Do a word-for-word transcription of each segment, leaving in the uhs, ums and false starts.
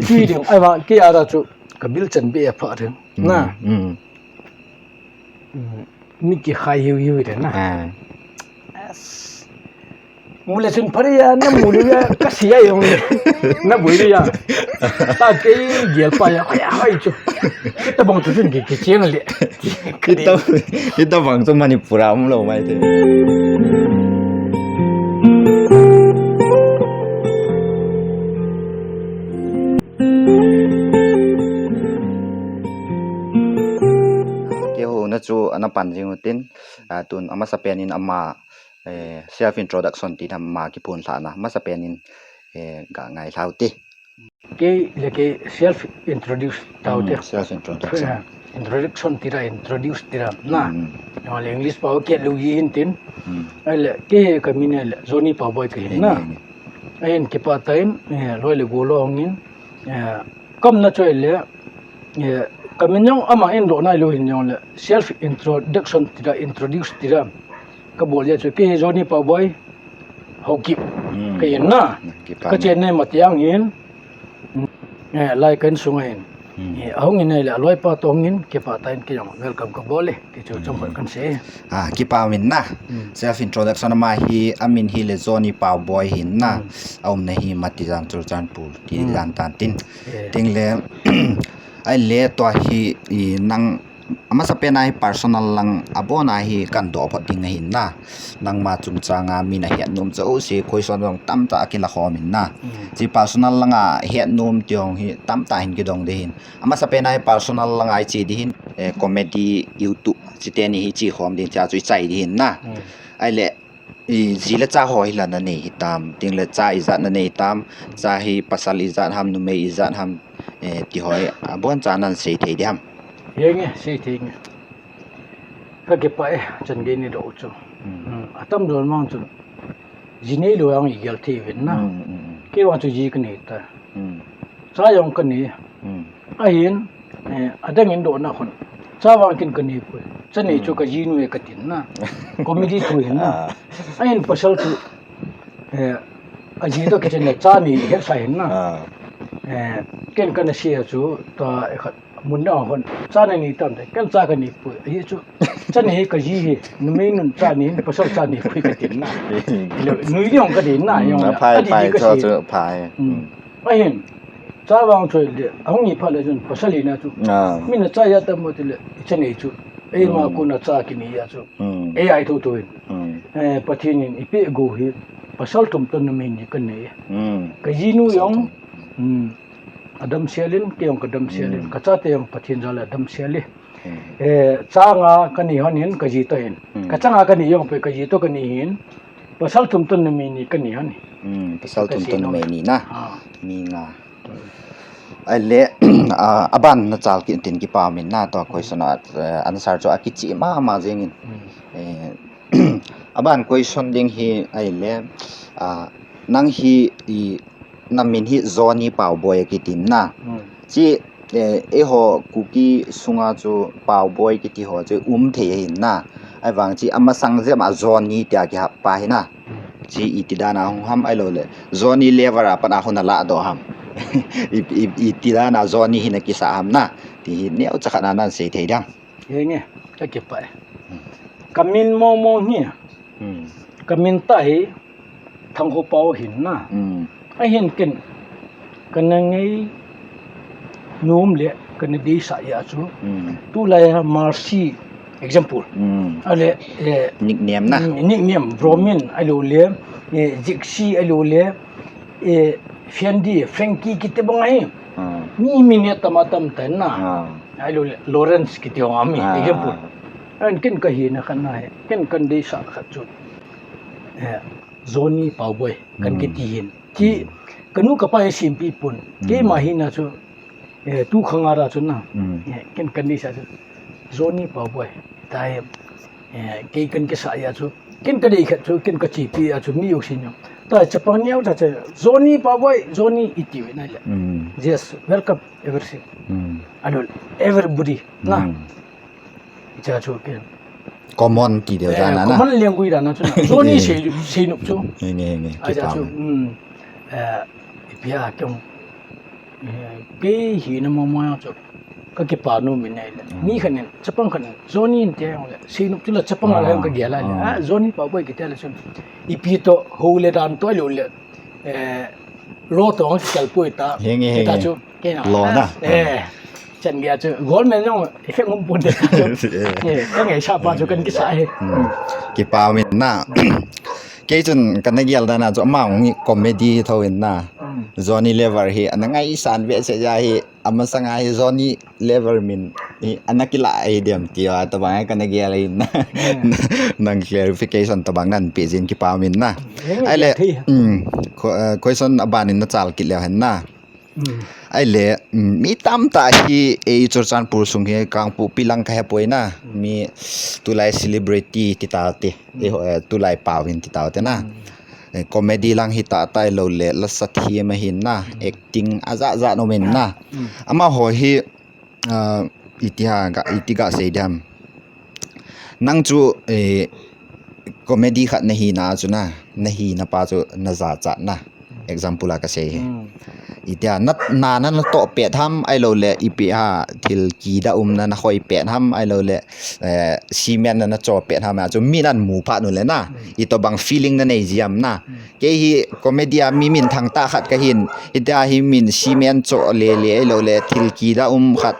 Tui ding, ai ba, kei a da chu, ka bil chan be a pha ding. Na. Mm. Mm, mi kikhai hiu hiu ding na. Ah. As. Mu le chun phari ya, na mu le ya, ka sia yong le. Na bui le ya. Ta kei gel pa ya, ya, hai chu. Kita bang tu chun ki, ki chiang le. Kita, kita bang tu Manipur a um lo mai te. Keiho na chu ana pan jing u tin, a, tun amasa pen in ama, eh, self introduction ti dam ama kiphon lhah na, amasa pen in, eh, ga ngai lhau te. Kei le kei self introduce tau te. Hmm, self introduction. Eh, introduction tira, introduce tira, na. Hmm. Yo le English pao kei lu yi hin tin. Hmm. Ai le, kei ka min le, Johnny Paoboi ka hin na. Ni, ni, ni. Ai hin kipa ta in, eh, loi le go lo hong in, eh, kam na choi le, eh, ka min jong ama in lo nai lo hin jong le, self introduction tira, introduce tira. Ka bol ya chu, kei Johnny Paoboi, Haokip. Hmm. Ka hin na. Kipa ka ni. Chen nei ma tiang hin. Eh, lai kan sung a hin. Hmm. Eh, ahung in nei le, aloi pa tong in, kipa ta in kei jong welcome ka bol e, ti chu chomkhat kan sei. Ah, kipa min na. Hmm. Self introduction ama hi, amin hi le Johnny Paoboi hin na. Hmm. Aum na hi Matijang Churachandpur, ti dan tan tin. Eh. Tin le, ai le tua hi, i nang Amasa pen a hi personal lang abon a hi kan doh phot ding ahin na. Nangma chungchang a min ahet nom jouse, question jong tamtah a kila khom in na. Mm. Chi personal lang a het nom ti jong hi tamtah hin kidong ding ahin. Amasa pen a hi personal lang a i chi ding ahin, eh, comedy, YouTube, chi teni hi chi khom ding, cha chu i chai ding ahin na. Mm. Ai le, I, ji le cha ho hi la na nei hitam, tin le cha ijat na nei tam, cha hi pasal ijat ham, numei ijat ham, eh, ti ho hi, abon cha nan sei thei ding ham. Henge, sei thei nge. Ka kipah e, chan gei nei doh chu. Hmm. Hmm, atam jon vang chun. Ji nei lou vang i gel thei uvin na. Hmm, hmm, hmm. Kei vang chu ji ka nei ta. Hmm. Cha jong ka nei. Hmm. Ahin, eh, adang in dohna khun. Cha vang ken ka nei poi. Cha nei chu ka jinu e ka tin na. Comedy thu hin na. Ah. Ahin pasal chu, eh, aji toh kichen le cha nei hepsa hin na. Ah. Eh, ken ka na sei a chu, ta, eh, khat mun dang khun. Cha na nei tam te, ken cha ka nei poi. Ahi chu, cha nei ka ji hi, numei nun cha nei, pasal cha nei poi ka tin na. Nui jong ka tin na, hmm, jong a phai, a di phai, ka chu, sei. Chu phai. Hmm. Hmm. Ahin, cha vang choi le, ahung i phat le chun, pasal hina chu. Ah. Min a cha ijat tam mo ti le, i cha nei chu. Eima, hmm, kona cha kinei a chu. Hmm. Ei ai tho tho hin. Hmm. Eh, Pathen in i peh gou hi, pasal thum toh numei ni ka nei. Hmm. Ka jinu jong, pasal thum. Hmm. Adam sel in, kei jong ka dam sel in. Hmm. Ka chate jong Pathen jal a dam sel e. Hmm. Eh, cha nga ka nei hon in, ka ji toh hin. Hmm. Ka cha nga ka nei jong poi, ka ji toh ka nei hin. Pasal thum toh numei ni ka nei hon. Hmm, pasal thum toh numei ni na. Ah. Mi nga. Ahile, ah, aban na chal kit tin kipa min na, tua question a, eh, answer chu akichih mama jeng in. Hmm. Eh, aban question ding hi ahile, ah, nang hi i na min hi Johnny Paoboi akitin na. Hmm. Chi, eh, eiho Kuki sunga chu Paoboi kiti ho chu um thei ahin na. Ahivang chi amasang jep a Johnny tia kihap pa hi na. Hmm. Chi iti dan a hung ham ahilou le. Johnny level a pat a hung na ladoh ham. I, i, iti dan a Johnny hi na kisah ham na. Ti hi neocha khat na nan sei thei ding. Henge, ka kipah e. Hmm. Ka min momo hi. Hmm. Ka min tah hi Thangkhopao hin na. Hmm. Ahin ken, ka na ngainom le, ka na deisah a chu. Hmm. Tulai a Mercy, example. Hmm. Ahile, eh, nickname na. Mm, nickname, Bromin, ahilou le, eh, Jixi, ahilou le, eh, Fendi, Frankie, kiti bang ahi. Ah. Mi, mi ne tama tam ta na. Ah. Ahilou le, Lawrence kiti ho ami, ah, example. Ahin ken ka hina khat na hi, ken ka deisah khat chu. Eh, Johnny Paoboi, kan, hmm, kiti hin. Ki, hmm, ka nu ka pa hi simpi pon. Hmm. Keima hina chu, eh, tu khang a ra chu na. Hmm. Eh, ken ka deisah chu. Johnny Paoboi. Tia hi, eh, kei kan kisah a chu. Ken ka dei khat chu, ken ka chepi a chu, mi u sin yo. Tua chapang neo ta chu, Johnny Paoboi, Johnny iti ve na le. Hmm. Yes, welcome, everything. Hmm. Ahilou le, everybody, na. Hmm. Cha chu ke. Common ti deu, eh, dan a na. Common language dan a chu na. Johnny sei, sei nop chu. Ni, ni, ni, ahi cha chu, um, eh, Ipi a kei, eh, kei hina mama chu ka kipa nom in ahile. Hmm. Mi khat in, chapang khat in, Johnny in tia ahile, seinop chu la chapang la ka gel a le. Ah, Johnny Paoboi kitia le chun. Ipi to, ho le dan to lo le. Eh, lo to ang kal poi ta. Henge, henge. Kita chu, kei na. Lo na. Eh, chan gei chu, gol men jong, effect um pon de ta chu. Eh, ka ngai sa pa chu kan kisa he. Hmm. Kipa min na. Kei chun kana gel dan a chu, ama hung comedy tho in na. Hmm. Johnny Lever hi, ana ngaisan ve se ja hi, amasanga hi Johnny Lever min hi, ana kila hi dem ti a, tabang a kana gel in na. Hmm. Nang clarification tabang nan pe jin kipa min na. Hmm. Ahile, hmm, question aban in na chal kit leu hen na. Hmm. Ahile, hmm, mi tamtah hi ei Churachandpur sung hi Kangpokpi lang ka hepoi na. Hmm. Mi tulai celebrity ti tau te. Hmm. Ei ho, eh, tulai pau hin ti tau te na. Hmm. Eh, comedy lang hi tah tah lo le, la sa thi ma hin na, hmm, acting a ja ja nom in na. Hmm. Amaho hi, ah, iti ha ga, iti ga sei dem. Nang chu, eh, comedy khat na hina chu na, na hina pa chu na jachat na. Example a ka sei hi. Hmm. Itia, na, na, na, na toh pet ham, ahilou le, ipi ha, thil kida um na, na hoi pet ham, ahilou le, eh, cement na, na cho pet ham, a chu min an mu phat u le na. Hmm. Itobang feeling na nei jia ham na. Hmm. Kei hi comedy a mi minthang tah khat ka hin, itia hi min cement cho le le, ahilou le, thil kida um khat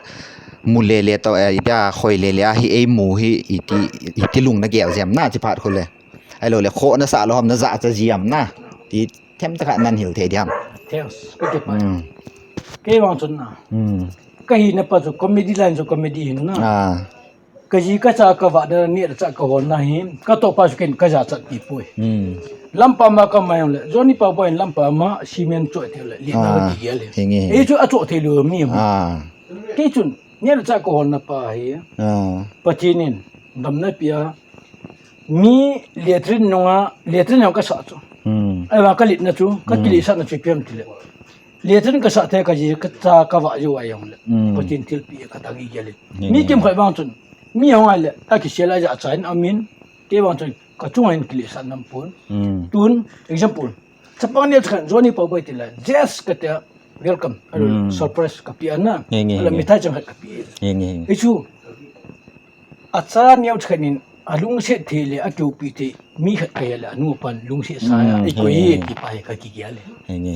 mu le le to, eh, itia hoi le le, a hi ei mu hi, iti, iti lung na gel jia ham na, chi phat khu le. Ahilou le, kho na sa lou ham na jachat jia ham na. Ti themcha khat nan hil thei diam. Thanks. Ka kipa. Hmm. Kei vang chun na. Hmm. Ka hina pa chu comedy line chu comedy hin na. Ah. Ka ji ka cha ka vah na neh le chah ka hol na hi. Ka toh pa chu ken ka jachat pi poi. Hmm. Lampa ma ka mai le. Johnny Paoboi in lampa ma cement cho thei le. Li na, ah, ka ti le. Henge, henge. Ei chu a cho thei lou mi. Ah. Kei chun neh le chah ka hol na pa hi. Ah. Pathen in damna pia. Mi latrine nunga, latrine jong ka sah chu. Hmm. Ahivang ka lit na chu, ka, hmm, kile sah na chu ipi ham ti le. Latrine ka sah thei ka ji ka cha ka vah jou a jong le. Hmm. Pathen thilpeh ka tang i gel in. Hmm. Mi kimkhat vang chun. Mi jong a le, a kisel a jachat in amin. Kei vang chun, ka chunga hin kile sah nam pon. Hmm. Tun, example. Chapang neo cha khat, Johnny Paoboi ti le. Yes, ka tia, welcome. Ahilou le, hmm, surprise ka pe a na. Henge, henge. Ahilou le mithai chang khat ka pe. Henge, henge. Hichu. Acha neo cha khat in alungset thei le akiupi thei mi khat kahi le anu pan lungset sa a, hmm, ei koi hi, henge, ti pa hi ka kigel e. Henge.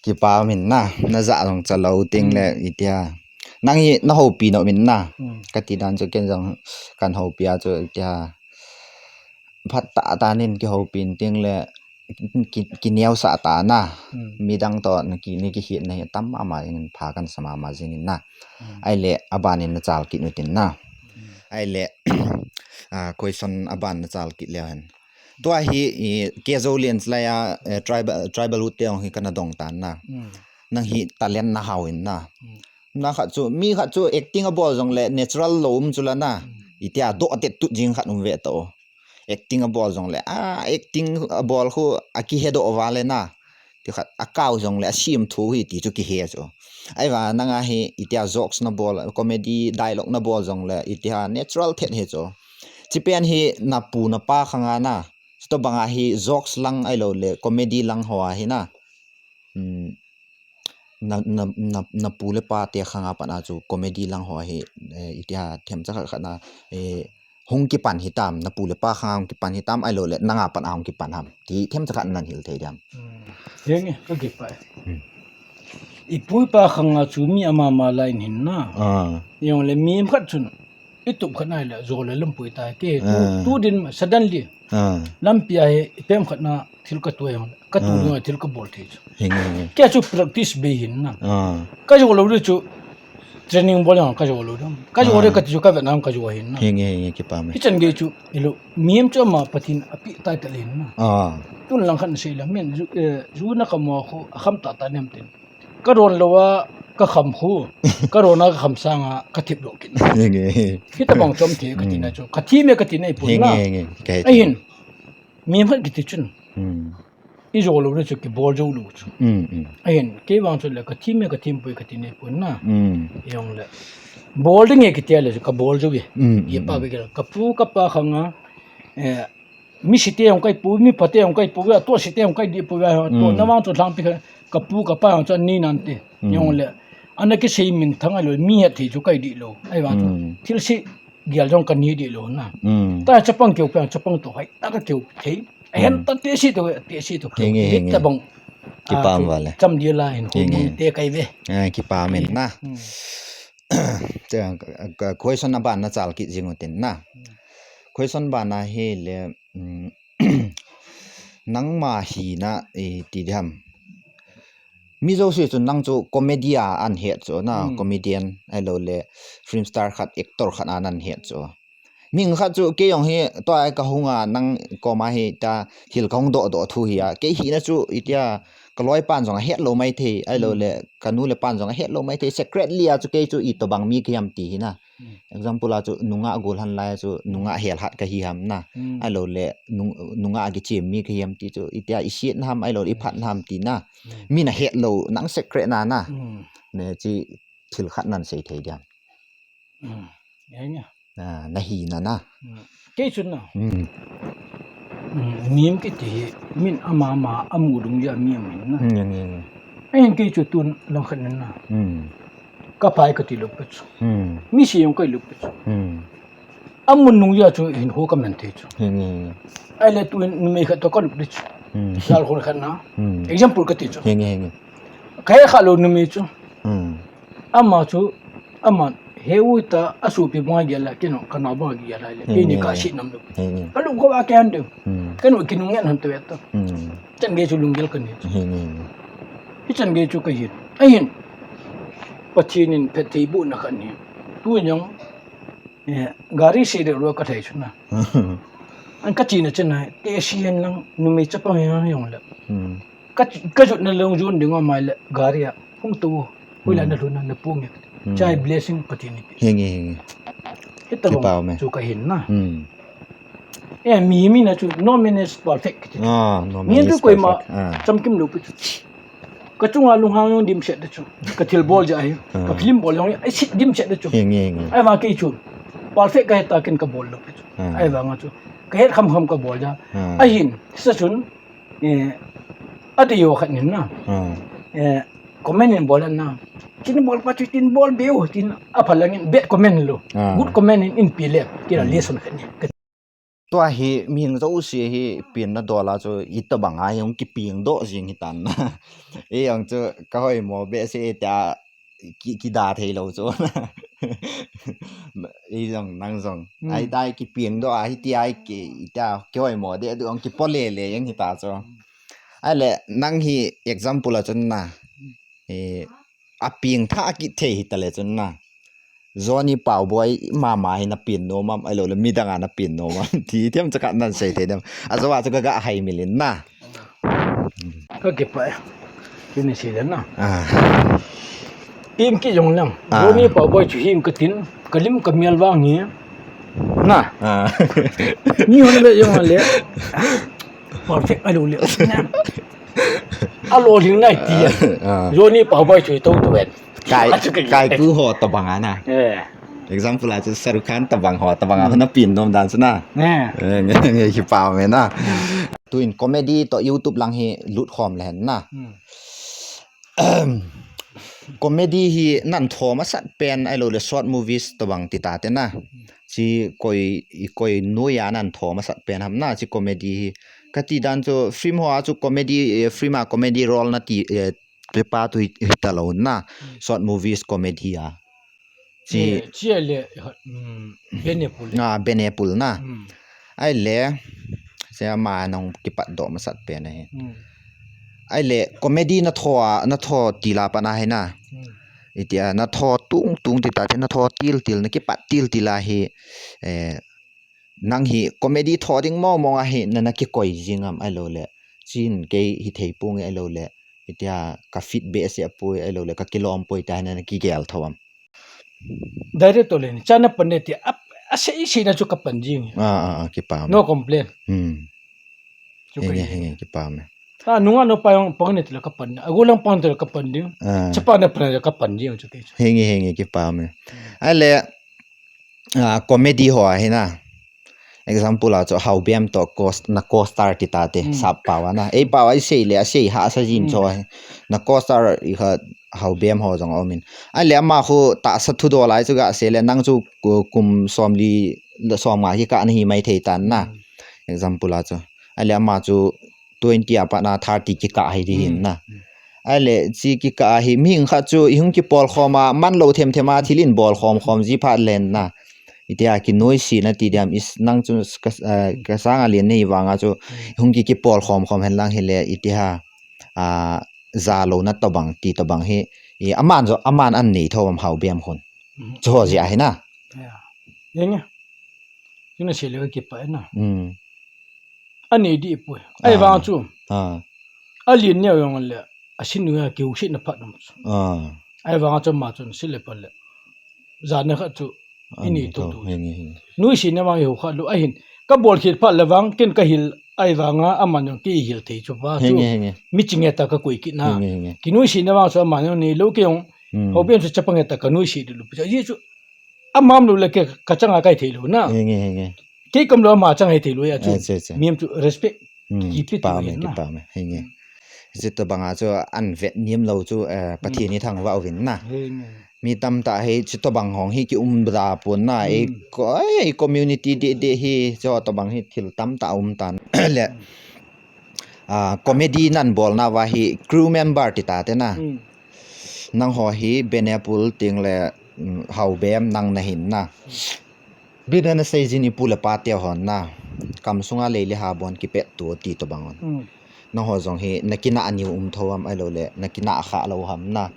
Kipa min na, na ja jong cha lou teng le, hmm, itia. Nang hi na houpi nom in na. Hmm. Ka ti dan chu ken jong kan houpi a chu itia. Phat tah tah in kihoupi in teng le ki, kineosah ta na. Hmm. Midang toh na ki, na kihet na hi tam mama jing in pha kan sa mama jing in na. Hmm. Ahile aban in na chal kit u tin na. Hmm. Ahile, ah, question aban na chal kit leu hen. Tua hi, i, Kezo Lens lai a, eh, tribal, tribal hood te jong hi kana dong tan na. Hmm. Nang hi talent na hao in na. Hmm. Na khat chu, mi khat chu acting abol jong le natural lou um chu la na. Hmm. Itia doh tet tut jing khat um ve to. Acting abol jong le, a, acting abol khu akihe doh val e na. Ti khat, akao jong le, asim thu hi ti chu kihe chu. Ahivang nang a hi, itia jokes na bol, comedy dialogue na bol jong le, itia natural thet hi chu. Chi pen hi na pu na pa khang a na. Chutobang a hi jokes lang ahilou le, comedy lang ho a hi na. Hmm. Na, na, na, na pu le pa te khang a pat a chu comedy lang ho hi, eh, itia themcha khat khat na, eh, hung kipan hitam, na pu le pa khang a hung kipan hitam, ahilou le, nang a pat a hung kipan ham. Ti themcha khat nan hil thei diam. Hmm. Henge, ka kipa. Hmm. I pu i pa khang a chu mi ama ma lai in hin na. Ah. Jong le mi khat chun. I tup khat nai le, jo le lum pui tai ke, tu, ah, tu din ma, suddenly. Ah. Lampi a hi, i pem khat na, thil ka tuai jong, ka tu, ah, ding a thil ka bol thei chu. Henge, henge. Kei chu practice bei hin na. Ah. Ka jo lou di chu, training bol jong ka jo lou di. Ka jo di, ah, ka ti chu ka vet na ka jo hin na. Henge, henge, kipa me. Hichan gei chu, i lo, mihem chu ama Pathen a pi tai ta le hin na. Ah. Tun lang khat na sei le, min ju, eh, ju na ka mo khu, a kham ta ta nem tin. Ka don lou a, ka kham khu. Ka don a, ka kham sang a, ka thip lou kit. Henge. Hitabang chom thei ka tina chu. Ka thi me ka tina i pun na. Henge, henge. Ka he. Ahin. Mi khat kiti chun. Hmm. I jo lou le chu, kibol jou lou chu. Hmm, hmm. Ahin, kei vang chu le, ka thi me ka thi poi ka tina i pun na. Hmm. Jong le. Bol ding e kiti le chu, ka bol jou e. Hmm, hmm, hmm. Ye pa be ke, ka pu, ka pa khang a. Eh, Mi site jong kai pu, mi phate jong kai pu, a to site jong kai di pu, a to, mm, na vang chu lhangpi kha. Kapu kapa jong chu anei nante. Hmm. Jong le. Ana kisei minthang a lo, mi het thei chu kai di lo. Ahivang chu. Hmm. Thil sei gel jong kanei di lo na. Hmm. Tua chapang keu pen chapang toh hai. Aka keu thei. Ahin ta te si to, te si to. Henge, henge. Tabang. Kipah um vale. Cham di la hin ko te kai ve. Ah, kipah um in na. Hmm. Chang, ka, ka question aban na chal kit jing utin na. Hmm. Question ban a hi le, um, nangma hina, eh, ti diham. Mi jouse chu nang chu comedy a ahin het chu na, hmm, comedian, ahilou le film star khat, actor khat a ahin het chu. Mi khat chu kei jong hi tua ka hung a nang koma hi ta thil ka hung doh doh thu hi a. Kei hina chu itia ka loi pan jong ahet lou mai thei, ahilou le ka nu le pan jong ahet lou mai thei. Secretly a chu kei chu itobang mi ka hiam ti hi na. Hmm. Example a chu nungah gol han lai a chu nungah hel hat ka hi ham na. Hmm. Ahilou le nung-, nungah kichem mi ka hiam ti chu itia i siet na ham, ahilou le i phat na ham ti na. Hmm. Mi na het lou nang secret na na. Hmm. Ne chi thil khat nan sei thei diam. Hmm. Enge. Ah, na hina na. Hmm. Kei chun na. Hmm. Hmm. Mim kiti hi min ama ama amu dung ya mi amin na. Hmm, enge, enge. Ahin kei chu tun lang khat na. Hmm. Ka pai ka ti lou pet chu. Hmm. Mi si jong kai lou pet chu. Hmm. Amun nung ya chu hin ho ka men thei chu. Henge, henge. Ahile tu numei khat to ka lup di chu. Hmm. Lal khon khat na. Hmm. Example ka ti chu. Henge, henge. Ka he kha lou numei chu. Hmm. Ama chu, ama he u ta a supi bang a gel a, kei no, ka nao bang a gel a le. Henge, henge. Kei ni ka si nam lou. Henge. Ka lup ko a ke han de. Hmm. Ka nu kinung ngen han to ya to. Hmm. Chan gei chu lunggel ka nei chu. Henge, henge. Hichan gei chu ka hin. Ahin. Pathen in phatthei bohna khat ahi. Tu jong, eh, gari se de ro ka thei chu na. An ka china chen na, te si hen lang, numei chapang hen jong le. Hmm. Ka, ka jot na long jun ding a mai le, gari a. Hung tu, hui la na lhun na, na pung e. Hmm. Chai blessing Pathen in pe. Henge, henge. Hita bang chu ka hin na. Hmm. Eh, mi, mi na chu, no man is perfect. Ah, no man is perfect. Min tu koima, ah, chamkim lou pi chu. Ka chunga lunghang jong dimset de chu. Ka thil bol jeh hi. Ah. Ka film bol jong, ai sit dimset de chu. Henge, henge. Ahivang kei chu. Perfect ka het ta ken ka bol lou pi chu. Ah. Ahivang chu. Ka het kham kham ka bol jeh. Ah. Ahin, sa chun, eh, ati yo khat nin na. Ah. Eh, comment in bol na. Tin bol pa chu tin bol beu, tin apha lang in bad comment lou. Ah. Good comment in, in pe le. Kei la lesson khat ni. Tua hi mihing jouse hi penna dol a chu itobang a hi hung kipeng doh jing hi tan na. Ei jong chu ka hoimo behseh e tia ki, kida thei lou chu. Ei jong nang jong. Hmm. Ahi tai kipeng doh a hi tia hi ki, tia kihoimo deh deh jong kipo le le jeng hi ta chu. Ahile nang hi example a chun na. Eh, apeng thah kit thei hi ta le chun na. Johnny Paoboi mama hi na pen nom am, ahilou le midang a na pen nom am. Ti them chakhat nan sei thei dem. Ajou a chu ka ga hai mil in na. Ka kipah e. Kini sei le na. Ah. Im ki jong lang. Ah. Johnny Paoboi chu hing ka tin, ka lim ka mial vang hi. Na. Ah. Mi hon le jong le. Perfect ahilou le. A lolhing nai ti a. Ah. Johnny Paoboi chu to to ven. Kai, a chu kai, kaiku ho tobang a na. Eh. Example a chu Shahrukh Khan tobang ho, tobang a, hmm, na pen nom dan chu na. Eh. Eh, nge, nge, kipah me na. Hmm. Tuin comedy to YouTube lang hi lut khom le hen na. Hmm. Comedy hi nan tho masat pen ahilou le short movies tobang ti ta te na. Hmm. Chi koi, koi noi a nan tho masat pen ham na, chi comedy hi. Ka ti dan chu film ho a chu comedy, eh, film a comedy role na ti, eh, pe pa tu hi, hi ta lou na. Hmm. Short movies comedy a. Chi, eh, chi a le, hmm, Benepul le. Ah, Benepul na. Hmm. Ahile, se ama nang kipat doh masat pen ahi. Hmm. Ahile, comedy na tho a, na tho til a pat na hi na. Hmm. Itia, na tho tung tung ti ta te, na tho til til, na kipat til til a hi, eh, nang hi comedy tho ding mong mong a hi na, na kikoi jing am ahilou le. Chin kei hi thei pung ahilou le. Itia ka fit behseh poi ahilou le, ka kilom poi ta hi na, na kigel tho am. Director le ni, chana pan ne ti, a, a sei sei na chu ka pan jing. Ah, ah, ah, kipah me. No complain. Hmm. Chu henge, ka henge, kipah me. Ah, nunga no pa jong pang ne ti la ka pan. Ago lang pang ti la ka pan ding. Ah. Chapa na pan ka pan jing chu kei chu. Henge, henge, kipah me. Hmm. Ahile, ah, comedy ho a hi na. Example a chu Haobem toh co-, na co-star ti tate, hmm, sap pao a na. Ei pao a i sei le, a sei hahsa jin, hmm, chu ahi. Na co-star i kha Haobem ho jong a um in. Ahile ama khu tahsa thudol a chu ga sei le, nang chu ku-, kum somli, somnga kikah na hi mai thei tan na. Hmm. Example a chu. Ahile ama chu twenty a pat na thirty kikah hi ti hin na. Hmm. Ahile, chi kikah hi, mihing khat chu, i hung kipol khom a, man lou them them a, thil in bol khom khom ji phat len na. Itia kinoise na ti diam, is nang chu ka, eh, ka sang a lien nei vang a chu, i hung ki kipol khom khom hen lang hile, itia, ah, ja lou na tobang, ti tobang hi, i aman jo, aman an nei tho am Haobem khun. Hmm. Chu ho ji ahi na. Ya. Yeng e. Chu na sei le kipah na. Hmm. A nei di poi. Ah. Ahivang chu. Ah. A lien neo jong le, a sin neo a kiu sit na phat um chu. Ah. Ahivang chu ama chun sei le phat le. Jana khat chu. Ah, i nei nei tho tho, tho. Henge, henge. Nuisat na vang i ho kha lou ahin. Ka bol khel phat le vang, ken ka hil ahivang a, aman jong kei hil thei chu va chu. Henge, henge. Mi chinge ta ka koi kit na. Henge, henge. Kinuisat na vang chu aman jong nei lou kei jong. Hmm. Haobem chu chapang nge ta ka nuisat lou. Chu, ji chu. Amam lou le ke ka changa kai thei lou na. Henge, henge. Kei kam lou ama chang hai thei lou ya chu. Acha, acha. Mihem chu respect. Hmm, kipe tu kipah me, hin na. Kipah me. Henge. Chutobang a chu an vet niam lou chu, eh, Pathen, hmm, i thangvah uvin na. Henge. Mi tamtah hi chutobang hong hi ki um da pon na. Ei, hmm, ko-, ei community de de hi chutobang hi thil tamtah um tan. Le, hmm, ah, comedy nan bol na va hi crew member ti tate na. Hmm. Nangho hi Benepul ting le, mm, Haobem nang na hin na. Bina na sei jin i pu le pa te hon na. Kam sunga lei le ha bon kipet tu ti tobang hon. Mm. Nangho jong hi na kinah a niu um tho ham ahilou le, na kinah a kha lou ham na.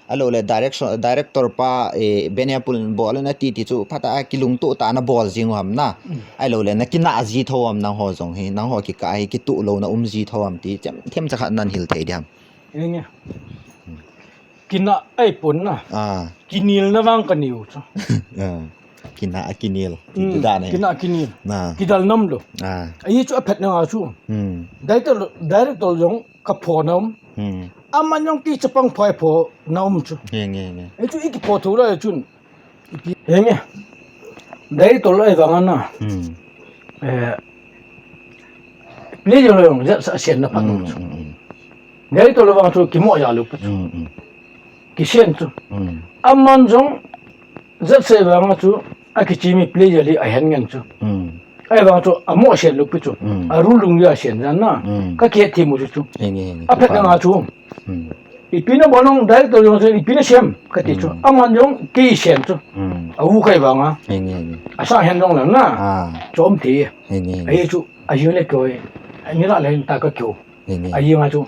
Ahilou le direction, director pa, eh, Benepul in bol na ti ti chu phat a kilungto ta na bol jing u ham na. Mm. Ahilou le, na kinah a ji tho ham nangho jong hi, nangho kikah hi kitu lou na um ji tho ham ti, chem, them cha khat nan hil thei diam. Enge. Kinah ahi pon na. Ah. Kinel na vang ka neo chu. Ah. Kinah a kinel. Hmm, ti dan e. Kinah a kinel. Ah. Kidal nom lou. Ah. Ahi chu a phat na nga chu. Hmm. Director, director jong ka pho nom. Hmm. Aman jong kei chapang phoi pho nom chu. Henge, henge. Ahi chu i kipho tho lai chun. Henge. Director lou ahivang a na. Hmm. Eh, play jong lou jong, jat sa sian na phat nom chu. Hmm, hmm, hmm. Director lou vang chu kimo ja lou phat chu. Hmm, hmm. Kisian chu. Hmm. Aman jong, jat sa vang chu, a kichi mi play ja li a hen ngen chu. Hmm. Ahivang chu, amo sian lou phat chu. Hmm. A ru lung ja sian jan na. Hmm. Ka kihet thim u chu chu. Henge, henge. A phat na nga chu. Hmm. Ipi na bol nung director jong chu, ipi na siam, ka ti chu. Hmm. Aman jong kei sian chu. Hmm. A u kai vang a. Henge, henge. A sa hen jong lang na. Ah. Chom ti. Henge, henge. Ahi chu, a yu le koi. A ni la le ta ka kyo. Henge. A yu nga chu.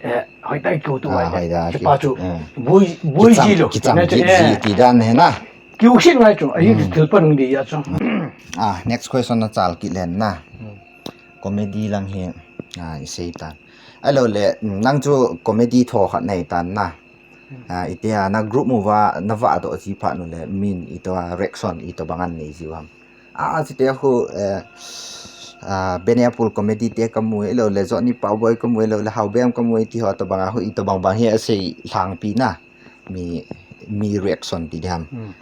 Eh, hoi ta kyo tu. Ah, wai. Hoi da, chu kyo. Pa chu. Eh. Bui, bui. Kicham, ji lo. Kicham, na chu, ji, eh, ji ti dan he na. Kyo sin ngai chu. Ahi chu. Hmm. Thil pan di ya chu. Ah, next question na chal kit len na. Hmm. Comedy lang hi, ah, i sei tan. Ahilou le, nang chu comedy tho khat nei tan na. Hmm. Ah, itia na group mu va, na va doh ji phat nu le, min i to a reaction i tobang an nei ji u ham. Ah, chite khu, eh, ah, Benepul comedy te ka mu, ahilou le, Johnny Paoboi ka mu, ahilou le, Haobem ka mu, ti ho tobang a khu i tobang bang hi a sei lhangpi na. Mi, mi reaction ti diam. Hmm.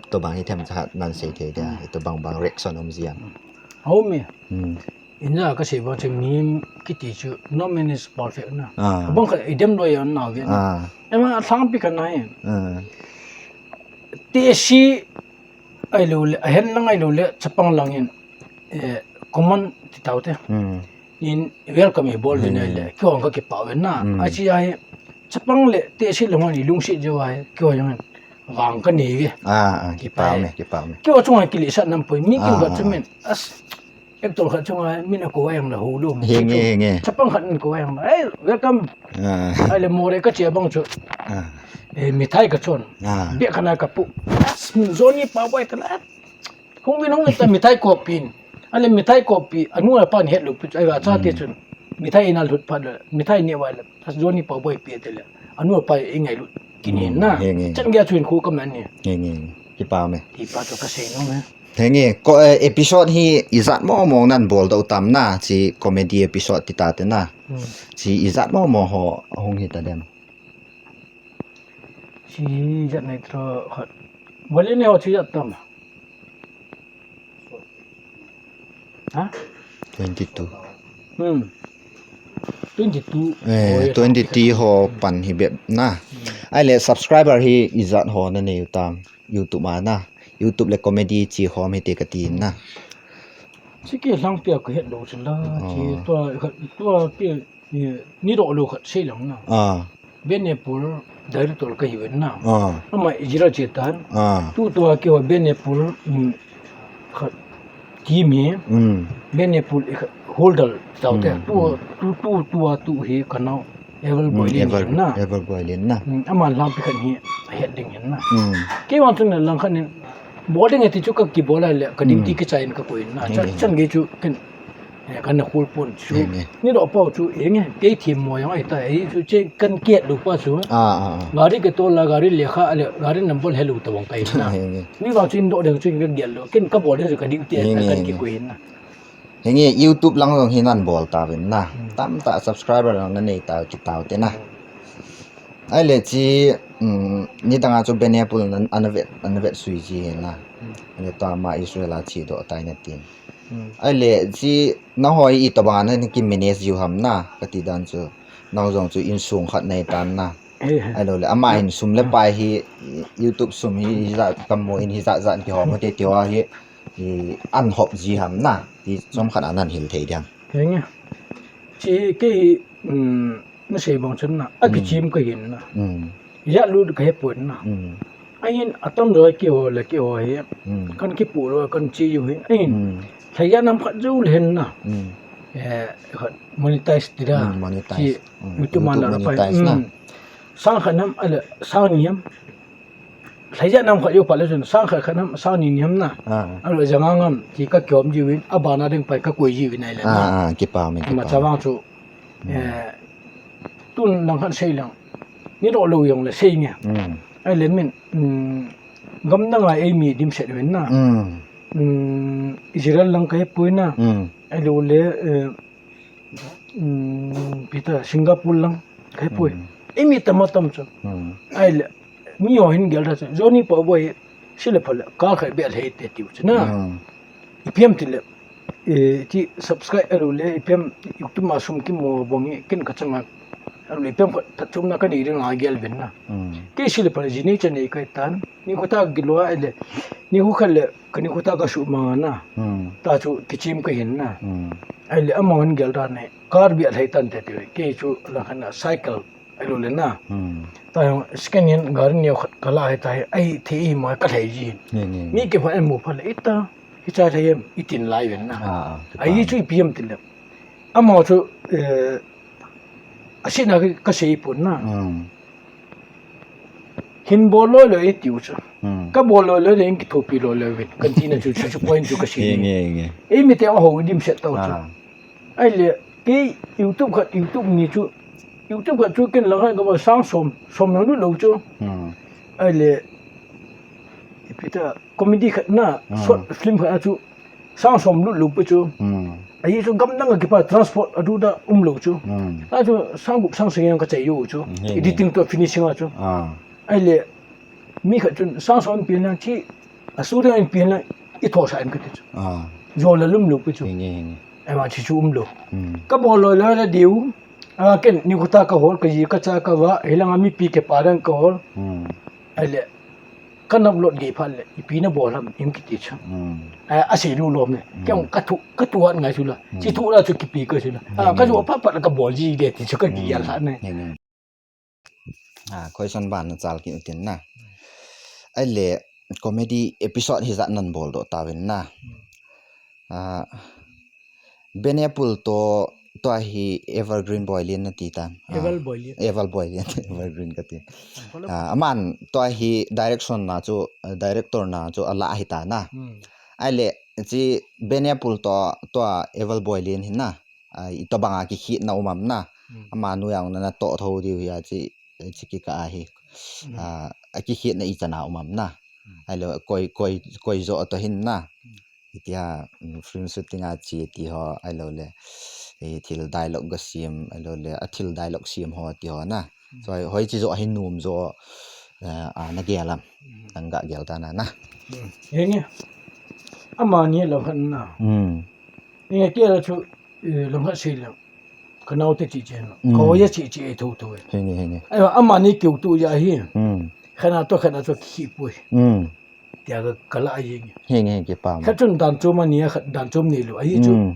Tobang hi them cha nan sei thei dia. Hmm. Tobang bang reaction um ji am. Hmm. Hau mi. Hmm. Ina ka sei bang chu mi kiti chu no man is perfect na. Ah. Bang kha idem lou ya na ve na. Ah. Ema thang pi ka na e. Ah. Te si ahilou le, a hen lang ahilou le, chapang lang in, eh, common ti tau te. Hmm. In welcome i bol ve na le, hmm, kihong ka kipah ve na. Hmm. A chi a hi, chapang le, te si lang in i lungset jo a hi, kihong in, vang ka nei ve. Ah, ah, kipah me, kipah me. Kihong chunga kilesah nam poi, mi kin, ah, va chu, ah, min, as, Actor khat chunga min a ko a jong le ho lou. Henge, henge. Chapang khat in ko a jong le. Hey, welcome. Ah. Ahile more ka che bang chu. Ah. Eh, mithai ka chon. Ah. Bia khat na ka pu. Johnny Paoboi ka la. Hung vin hung ta mithai ko pin. Ahile mithai ko pi. Anu apa ni het lou pi. Ahile cha te chun. Mithai ina lut phat le. Mithai ni vai le. Johnny Paoboi pi te le. Anu apa i ngailut. Kini na. Henge. Chan gei a chu in khu ka man ni. Henge. Kipah me. Kipah to ka sei nom e. Henge, ko, eh, episode hi ijat mo mo nan bol doh tam na, chi comedy episode ti ta te na. Hmm. Chi ijat mo mo ho hung hi ta dem. Chi ijat nei tro khat. Bol ni ho chi ijat tam. Ha? Twenty-two. Hmm. Twenty-two. Eh, twenty-two ho pan hi bep na. Hmm. Ahile subscriber hi ijat ho nanei u tam YouTube a na. YouTube le comedy chi khom hite kati na. Chi kei lang pia kahet lou chu la. Oh. Chi tua, tua pia, eh, ni doh lou khat sei lang na. Ah. Ben Apple director kahi uvin na. Ah. Ama ijira che tan. Ah. Tu tua keiho Ben Apple, um, khat team hi. Mm. Ben Apple holder tau te. Mm, tu, mm. Tu, tu, tua tu hi kanao. Ever Mm, Boilin Ever, na. Ever Boilin na. Mm, ama lampi khat hi het ding hin na. Mm. Kei vang chun lang khat in bol ding ti chu kakibol a le ka duty Mm. kichai in kakoi na. Chan, Mm. chan gei chu ken, eh, kana khol pon chu. Mm. Ni doh pau chu, eh, nge, kei thim mo yang ai ta, eh, chu che kan kiat lou pa chu. Ah, ah, ah. Gari ke to la, gari le kha le, gari number hello ta bang kai na. Mm. Ni vang chu in doh ding chu ka gel lou. Ken kabol ding chu ka duty Mm. kan kikoi na. Hinge YouTube lang jong hi nan bol tauvin na. Hmm. Tamtah subscriber jong nanei tau kit tau te na. Hmm. Ahile chi, um, nidang a chu Ben Apple nan, ana vet, ana vet sui ji hi na. Hmm. Ahile tua ama Israel a chedoh tai natin. Hmm. Ahile chi nahoi itobang a naki manage jiu ham na, kati dan chu. Nang jong chu insung khat nei tan na. Eh. Ahilou le, ama hin sum le pai hi, YouTube sum hi, hijat kamu in hijat jat kihom te tiu a hi, hi an hop ji ham na, ti chom khat a nan hil thei diam. Henge. Chi kei hi, um, nasei bang chun na, a Mm. kichim kahin na. Mm. Ijat lut kahe pon na. Mm. Ahin atam jo keiho le keiho hi. Mm. Kan kipu lou, kan chi u hi. Ahin. Mm. Lhaiya nam khat jou le hin na. Mm. Eh, khat monetize ti da. Mm, monetize. Chi Mm. YouTube YouTube man la pai. Monetize na. Mm. Sang khat nam, ale, sang ni ham. Lhaiya nam khat jou pha le chun, sang khat khat nam, sang ni ni ham na. Ah. Ale, janga ngam, chi ka kiom ji uvin, abana ding pai kakoi ji uvin ahile Ah, na. Ah, kipa me, Ama kipa. Chavang chu. Mm. Eh, tun lang khat sei lang. Ni doh lou jong le sei nge. Mm. Ahile min, mm, gam dang a eimi dimset uvin na. Mm. Mm, Israel lang kahe poi na. Mm. Ahilou le, eh, mm, Peter, Singapore lang kahe poi. Mm. Eimi tam a tam chu. Mm. Ahile, mi ho hin gel da chu. Johnny Pao Boi, sile phale, kal khai bel hei te tiu chu na. Mm. Ipi ham tile, eh, ti subscribe alu le, ipi ham YouTube ma sum kimu bang hi, ken kachanga, alu le, ipi ham khat phatchomna kanei ding a gel uvin na. Mm. Kei sile phale, jini chane kai tan, nikho tah gilou ahile, nikho khat le, kanikho tah kasuh mang na. Mm. Tua chu kichim kahin na. Mm. Ahile, amahon gel dan e, kal bel hei tan te ti, kei chu lang khat na cycle, Ahilou le na. Hmm. Tua jong second hand gari neo khat kala hita hi, ahi thei hi ma kalhai ji. Nge, nge, nge. Mi kipha in mu pha le ita, hicha thei em itin lai ven na. Ah, ah, kipa. Ahi chu ipi em tile. Amaho chu, eh, asina ka, kasei pon na. Hmm. Hin bol loi loi itiu chu. Hmm. Kabol loi loi le in kithopi loi loi ven. Kantina chu, chu, chu point chu kasei. Nge, nge, nge. Eimite aho dimset tau chu. Ah. Ahile, kei YouTube khat, YouTube ni chu, YouTube khat chu ken lang khat kaba sang som, som jong lut lou chu. Hmm. Ahile, ipi ta, comedy khat na, Hmm. short film khat na chu, sang som lut lou pu chu. Hmm. Ahi chu gam dang a kipa transport adu da um lou chu. Hmm. A chu sang gup sang sagi jong kachai u chu. Hmm, he, he. Editing to finishing a chu. Ah. Ahile, mi khat chun sang som in pen lang chi, a su dang in pen lang, i thosah in kati chu. Ah. Jol la lum lou pu chu. Nge, nge, nge. Ahivang chi chu um lou. Hmm. Kabol loi loi la diu. A ken nikho tah kahol, kaji kacha kava, hilanga mipi kipa dang kahol. Hmm. Ahile, kana upload gei phat le, ipi nabol ham, im kiti chu. Hmm. A, asei lou lom le. Hmm. Kei jong kathu, kathu hat ngai chu la. Hmm. Chi thu la chu kipe ka chu la. Nge, nge, nge. A, kajo phat phat la kabol ji de ti chu kagel lhah ne. Nge, nge. Ah, question ban nachal kit u tin na. Ahile, comedy episode hijat nan bol doh tauvin na. Ah, Ben Apple to, tua hi Evergreen Boilin nati tan. Ah, Ever Boilin. Ever Boilin, Evergreen kati. Ever. Ah, aman tua hi direction na chu, director na chu ala hita na. Hmm. Ahile, chi Ben Apple to, tua Ever Boilin hi na. Ah, itobang a kikhetna um am na. Hmm. Amanu jong nana toh tho diu hi a chi, chi kikah a hi. Hmm. Ah, akikhetna ichan a um am na. Hmm. Ahilou, koi, koi, koi jo to hin na. Hmm. Itia, mm, film shooting a chi ti ho, ahilou le, eh, thil dialogue ga sem, ahilou le, a thil dialogue sem ho ti ho na. Hmm. So, hoi chi jo ahi nom jo, eh, a nagel am. Hmm. Nang gagel ta na na. Hmm. Henge. Amani lo han na. Hmm. Nge kei la chu, eh, lang khat sei lang. Ka nau te chi chi no. Mm. Ka hoi a chi chi ei tho tho e. Henge, henge. Ai, amani keu tu ya hi. Mm. Khana to khana to ki pui. Mm. Tia ka, ka la ai nge. Henge, henge, kipa. Khat chun dan chom ani a khat dan chom ni lo. Ai chu. Mm.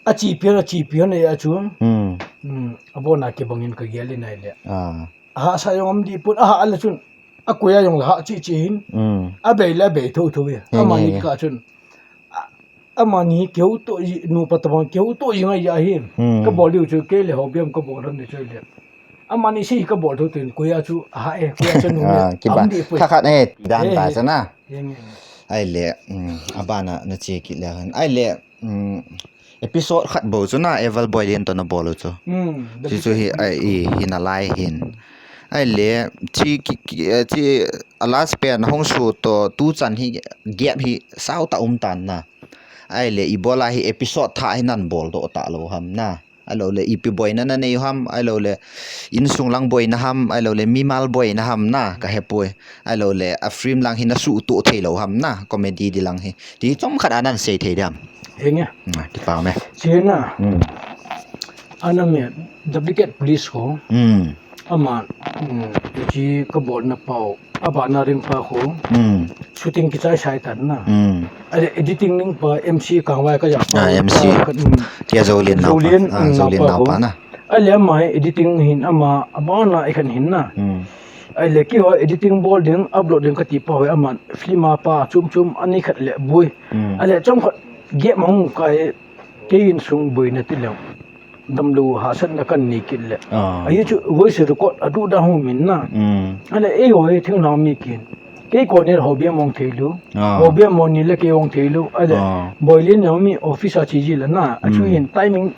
A chi pian, a chi pian ai a chu. Mm. Mm. A bona ke bangin ka gel in ai le. Ah. A ha sa jong am di pun, a ha la chun. A koi a jong la ha chi chi hin. Mm. A bei la bei tho tho e. Henge, amani henge. Ka chun. A, amani keu to i, nu pa tabang keu to i ngai ya hi. Hmm. Ka bol diu chu kei le ho biam ka bol han ni chu le. Amani si ka bol tho tin koi a chu a ha e, koi a chu nu le. Ah, kipa. Am di pui. Kha khat e, ti dan ta cha na. Henge. Ai le, mm, abana na che kit le han. Ai le, mm, episode khat bou chu na, Eval Boilin to na bol u chu. Hmm. Chu chu hi, ai, i, hi na lai hin. Ai le, chi ki, ki, eh, chi, a last pen hung su to tu chan hi gap hi sau ta um tan na. Ai le, i bol a hi episode tha hi nan bol do ta lo ham na. Ai lo le, ipi boina na nei ham, ai lo le, insung lang boina ham, ai lo le, mimal boina ham na, ka he pui. Ai lo le, a film lang hi na su to thei lo ham na, comedy di lang hi. Ti chom khat anan sei thei diam. Henge. Na, kipa me. Chi na. Hmm. Ana me, duplicate police ho. Hmm. Ama, mm, chi ka bol na pau. Abana ring pa ho. Hmm. Shooting kichai sai tan na. Hmm. Ale editing ning pa M C ka wai ka ya pa. Ah, M C. Ka, mm. Tia Zolin nau pa. Zolin, ah, mm, Zolin nau pa ho. Nau pa na. Ale ama editing hin ama, abana i khan hin na. Hmm. Ale kei ho editing bol ding, upload ding ka ti pa ho, ama film a pa, chum chum, ani khat le bui. Hmm. Ale chom khat, gap ma hung kai, kei insung boina ti le. Damlou hahsatna kan nei kit le. Ah. Ahi chu voice record a duda hung min na. Mm. Ale ei ho hi thinglhang mi kin. Kei ko ne ho bia mong thei lou. Ah. Ho bia mong ni le kei hong thei lou. Ale ah. Boilin na mi office a chi ji la na. A chu mm. Hin timing,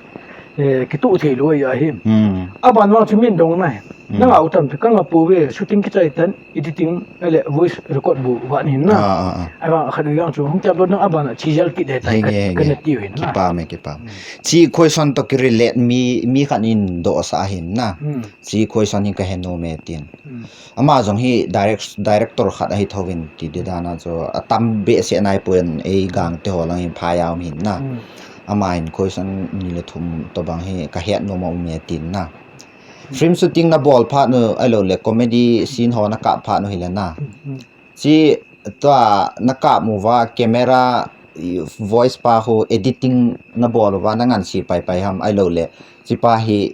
eh, kitu thei lou ya hi. Mm. Aban wang chu min dong na. Mm. Nang au tam chu ka nga pu ve shooting kichai tan. Editing, ale voice record bu van hin na. Ah, ah, ah. Ai vang khat vang chu hung chap lo nang abana chi jal kit de tai. Henge, ka, henge. Kana tiu hin na. Kipa me, kipa. Hmm. Chi question to ki relate mi, mi khat in do sa hin na. Hmm. Chi question hin ka he nom e tin. Hmm. Ama jong hi direct, director khat ahi tho vin ti di dan a chu a tam be se nai poi ei gang te ho lang in pha ya um hin na. Hmm. Ama in question ni le thum to bang hi ka he nom a um e tin na. Film shooting na bol phat nu, ai lo le comedy scene ho na kap phat nu hi le na. Mm, mm. Chi tua na kap mu va camera, i, voice pa ho editing na bol va na ngan si pai pai ham ai lo le. Chi pa hi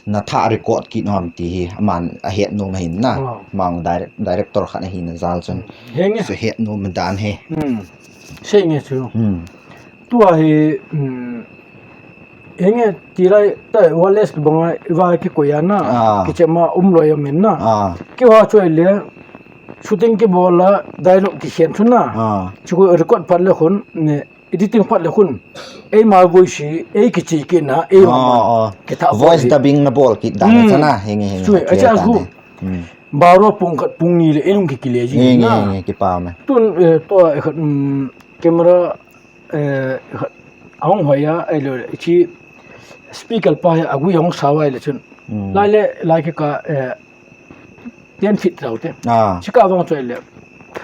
na tha record kit ham ti hi aman a het nom hin na. Wow. Mang direct, director khat ahi na jal chun. Mm. Henge. Chu het nom dan he. Mm. Sei nge chu. Mm. Tua hi, mm, Enge, tilai, tai, wireless banga, iva kikoi a na, ah. Kichema um loi a min na. Ah. Kiva choi le, shooting kibol a, dialogue kikhen chu na. Ah. Chu record phat le khun, ne, editing phat le khun. Eima voice, ei kichi kit na, eima ah, ah. Kitha voice bol dubbing na bol kit dan hmm. Cha na, henge, henge. Chui, acha su. Hmm. Baro pung khat pung ni le, enung kikile ji henge, na. Henge, kipa me. Tun, eh, to, eh, khat, mm, camera eh, ahung hoi a, ai lo, chi speaker pa hi agui ahung sao ai le chun. Mm. Lai le, lai ke ka, eh, ten feet rau te. Ah. Chi ka vang choi le,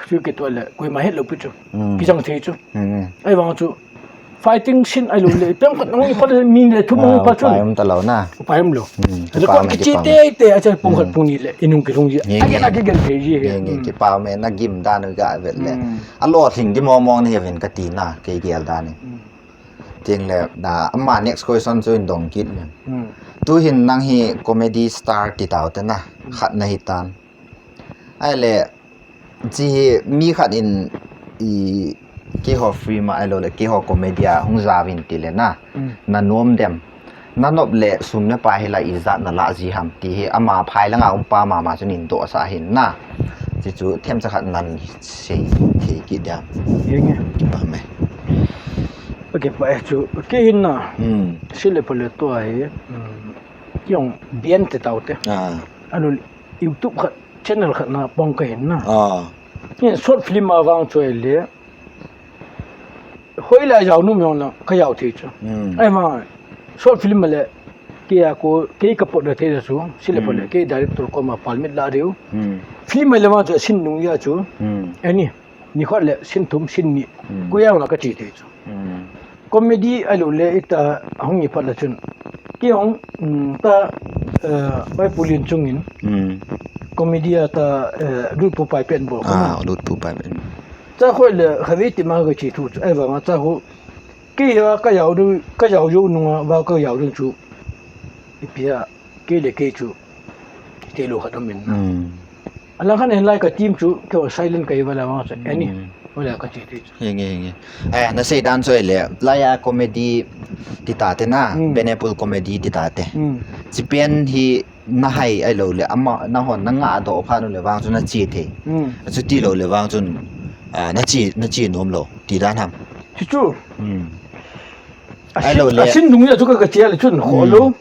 chu ke to le, koima het lo pi chu. Mm. Kichang thei chu. Mm. Ai vang chu, fighting scene ai lo le, pem khat nang pa le, mi le, thum ah, pa chu. Pai um ta lo na. Pai um lo. Mm, le kipa kon me, kichi kipa me. Te, te, acha pung khat mm. Pung ni le, inung kilung ji. Nge, ai nge. Ke na ke gel thei ji he. Nge, nge, mm. Kipa me, na gim dan u ga vet le. Mm. A lo thing di mong mong ni vin ka ti na, kei gel dan ni. Mm. Ting le, da, ama next question chu in dong kit le. Mm. Tu hin nang hi comedy star ti tau te na, mm. Khat na hi tan. Ai le, chi hi mi khat in i keiho film a, ai lo le, keiho comedy a, hung ja vin ti le na. Mm. Na nom dem. Na nop le sum le pai hi la ijat na la ji ham ti hi ama phai langa um pa mama chun in doh sa hin na. Chi chu themcha khat nan sei thei kit diam. Henge. Kipa me. Okay, pa e chu. Kei hin na. Hmm. Sile pale to ai. Hmm. Kiong bian te tau te. Ah. Anu YouTube khat, channel khat na pong ka hin na. Ah. Yen short film a vang choi le. Hoilai jao nom jong lang ka jao thei chu. Hmm. Ai vang, short film le, kei a ko, kei ka pot le thei le chu, sile pale, hmm. Kei director koma permit la diu. Hmm. Film le vang chu, scene nung ja chu. Hmm. Ani, ni khat le, scene thum, scene ni. Hmm. Ko jao la ka chi thei chu. Hmm. Comedy ahilouleh ita hung hi phat le chun. Kei hung, um, ta, eh, Bai Pu Lin chungin. Hmm. Comedy a ta, eh, Lutpu Pai pen bol ko. Ah, Lutpu Pai pen. Cha khoi le khavi ti ma ka chi thu chu. Ahivanga cha ho. Kei ha ka jao du, ka jao jou nunga, va ka jao du chu. Ipi a, kei le kei chu. Kei te lo khat um in. Hmm. Alang khan en lai ka team chu, kei silent ka hi va la vang chu. Ani. Hmm. Hola ka chi ti chu. Henge, henge. Eh, na sei dan chu le, lai a comedy ti ta te na, Hmm. Pineapple comedy ti ta te. Hmm. Chi pen hi na hai ahilouleh, ama, na hon, na nga do pha nu le vang chu na chi thei. Hmm. Chu ti lo le vang chun, ah, na chi, na chi nom lo. Ti dan ham. Chu chu. Hmm. A sin, Ahilouleh. a sin dung ya chu ka, ka chi a le chun, kho Hmm. lo.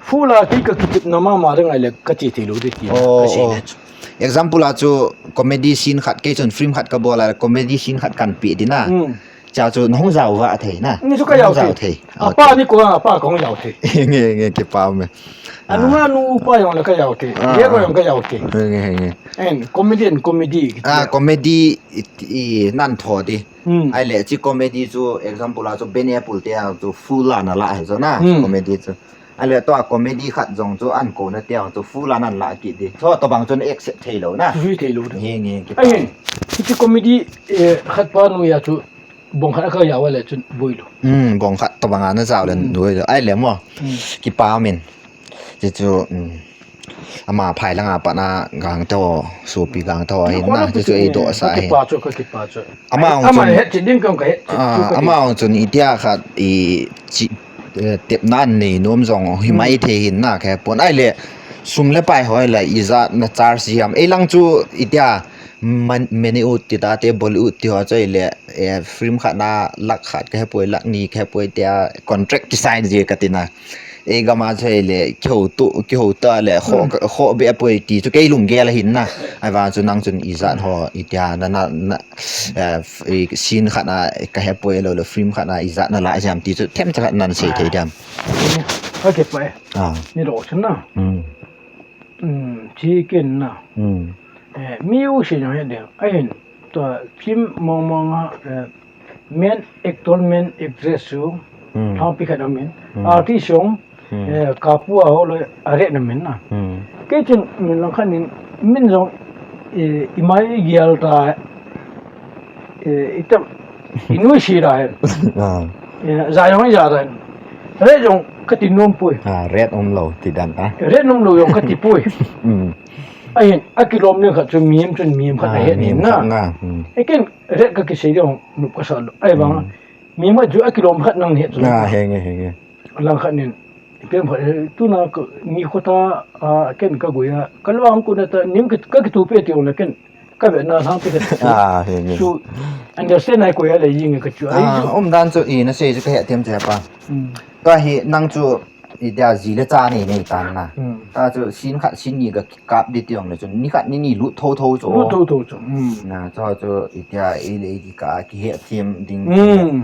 Full a kei ka kitepna mama ding ahile ka che thei lou ding ti Oh, ka sei oh. le chu. Example a chu comedy scene khat kei chun film khat ka bol a comedy scene khat kan pe ding na. Hmm. Cha chu na hung jao va thei na. Ni chu ka Na hung jao jao thei. thei. Ah, Apa Okay. ni ko apa ka hung jao thei. Nge, nge, kipa me. Anunga Ah. nu pa jong le ka jao thei. Ah, Ye ko ah. jong ka jao thei. Nge, nge, nge. And comedy and comedy. Ah, comedy i, i nan tho di. Hmm. Ahile chi comedy chu example a chu Pineapple te a chu full a na la he chu na. Hmm. Comedy chu. Ahile tua comedy khat jong chu an ko na te jong chu full a nan la kit di. Chu tobang chun accept thei lou na. Chu thei lou. Nge, nge, kipa. Ahin, hiche comedy, eh, khat pa noiya chu bong khat a ka jao le chun boi lou. Hmm, bong khat tobang a na jao le Hmm. boi lou. Ahile mo. Hmm. Kipa min. Chu chu, hmm. Ama phai langa pat na gang to, sopi gang to, ahin Kona na, chu chu i do sa Ka hi. kipa chu, ka kipa chu. Ama Ai, jong ama chun het chi ding kong ka het chi, Ah, chu ka ama ti. jong chun itia khat i chi, eh, tepna nei nom jong hi mai Hmm. thei hin na ka pon ahile sum le pai hoi le ijat na charge jam. Ei lang chu itia man, many ut ti ta te Bollywood ti ho chu ahile, eh, film khat na lakh khat ka he poi lakh ni ka he poi tia contract ki sign ji ka ti na. Ei gam a chu ahile kihou tu, kihou ta le kho, Hmm. kho be poi ti chu kei lunggel ahin na. Ahivang chu nang chun ijat ho itia na, na, na, eh, f-, i scene khat na ka he poi lou le film khat na ijat na la jam ti chu themcha khat nan sei thei diam. Ka kipa e. Ah. Ni lo chun na. Hmm. Hmm, chi ken na. Hmm. Eh, mi u si jong he ding. Ahin, tua film mong mong a, eh, main actor, main actress chu, Hmm. thang pi khat amin. Hmm. Artist jong, Hmm. eh, kapu a ho lo, a re na min na. Hmm. Kei chun, min lang khan in, min jong, eh, i mai gial ta, eh, i tam, i nui si da he. Ah. Eh, ja jong ja da he. Re jong ka ti nom poi. Ah, ret um lou ti dan ta. Ret um lou jong ka ti poi. Hmm. Ahin, a kilom ni khat chu mim chun mim khat Ah, a he ni mim na. khat na. Hmm. Ekin, Ret ka kisei ding, nup ka sa lou. Ahivang, Hmm. mi ma chu a kilom khat nang het chu. Ah, henge, henge. Lang khat nin, ipi ham khat, eh, tuna ka, ni kho ta, ah, ken ka gui a, ka lou ang ku na ta, nim ka, ka kitu pe ti ong le ken, ka ve na sang ti ka. Ah, henge. Chu, understand ai ko ya le ying ka chu. Ai Ah, chu. um dan chu i na sei chu ka he them che pa. Hmm. Ka hi nang chu Itia ji le cha nei nei tan na. Hmm. Ta chu scene khat scene ni ka kap di ti ong le chun ni khat ni ni lut tho tho chu. Lut tho tho chu. Hmm. Na chu chu itia ei le ei di ka kihe them ding. Hmm.